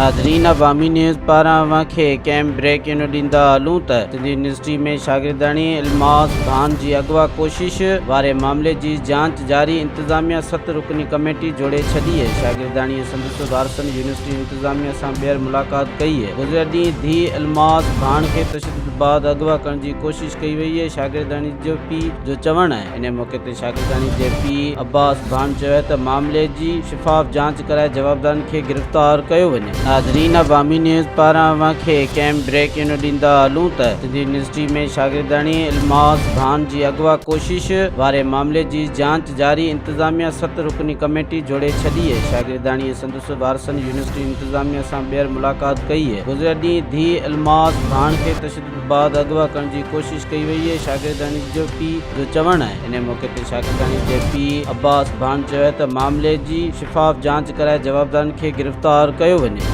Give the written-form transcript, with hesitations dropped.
ناظرين عوامي نيوز پاران اوهان کي ڪيم بريڪ ان ڏيندا هلون ته سنڌ يونيورسٽي ۾ شاگردياڻي الماس ڀان جي اغوا ڪوشش واري معاملي جي جاچ جاري، انتظاميا ست رڪني ڪميٽي جوڙي ڇڏي، شاگردياڻي ۽ سندس وارثن يونيورسٽي انتظاميا سان ٻيهر ملاقات ڪئي، گذريل ڏينهن ڌيء الماس ڀان کي تشدد بعد اغوا ڪرڻ جي ڪوشش ڪئي وئي، شاگردياڻي جو پيء جو چوڻ آهي. انهيء موقعي تي شاگردياڻي جي پيء عباس ڀان چيو ته معاملي جي شفاف جاچ ڪرائي جوابدارن کي گرفتار ڪيو وڃي. ناظرين عوامي نيوز پاران اوهان کي ڪيم بريڪ ان ڏيندا هلون ته سنڌ يونيورسٽي ۾ شاگردياڻي الماس ڀان جي اغوا ڪوشش واري معاملي جي جاچ جاري، انتظاميا ست رڪني ڪميٽي جوڙي ڇڏي، شاگردياڻي ۽ سندس وارثن يونيورسٽي انتظاميا سان ٻيهر ملاقات ڪئي، گذريل ڏينهن ڌيء الماس ڀان کي تشدد بعد اغوا ڪرڻ جي ڪوشش ڪئي وئي آهي، شاگردياڻي جو پيء جو چوڻ آهي. انهي موقعي تي شاگردياڻي جي پيء عباس ڀان چيو ته معاملي جي شفاف جاچ ڪرائي جوابدارن کي گرفتار ڪيو وڃي.